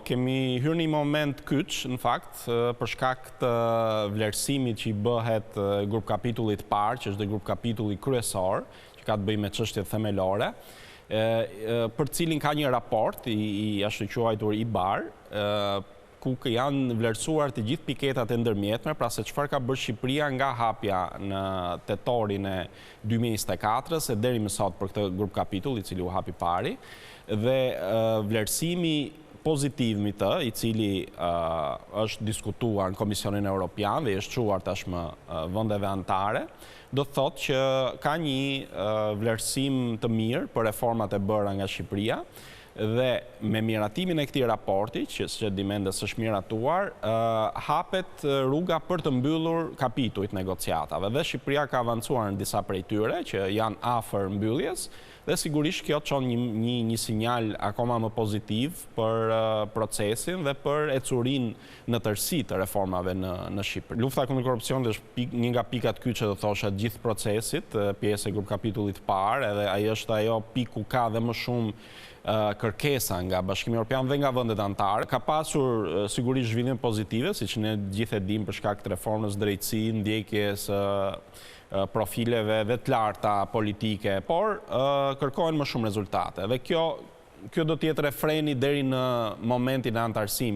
Kemi hyrë në një moment kyç, në fakt, për shkak të vlerësimit që i bëhet grupkapitullit të parë, që është dhe grupkapitulli kryesor, që ka të bëjë me çështjet themelore, për të cilin ka një raport i ashtuquajtur IBAR, ku janë vlerësuar të gjithë piketat e ndërmjetme, pra se çfarë ka bërë Shqipëria nga hapja në tetorin e 2024-ës e deri më sot për këtë grupkapitull, i cili u hap i pari, dhe vlerësimi pozitiv mbi të, i cili është diskutuar në Komisionin Europian dhe i është çuar tashmë vendeve anëtare, do të thotë që ka një vlerësim të mirë për reformat e bëra nga Shqipëria dhe me miratimin e këtij raporti, që siç e dimë ende s'është miratuar, hapet rruga për të mbyllur kapitujt e negociatave dhe Shqipëria ka avancuar në disa prej tyre që janë afër mbylljes dhe sigurisht kjo çon një një një sinjal akoma më pozitiv për procesin dhe për ecurinë në tërësi të reformave në në Shqipëri. Lufta kundër korrupsionit është pik, një nga pikat kyçe do thosha të gjithë procesit, pjesë e grupkapitullit të parë, edhe ai është ajo pikë ku ka dhe më shumë kërkesa nga Bashkimi Europian dhe nga vendet anëtare. Ka pasur sigurisht zhvillime pozitive, siç ne të gjithë e dimë për shkak të reformës drejtësi, ndjekjes së profileve dhe të larta politike, por kërkohen më shumë rezultate. Dhe kjo kjo do të jetë refreni deri në momentin e anëtarësimit.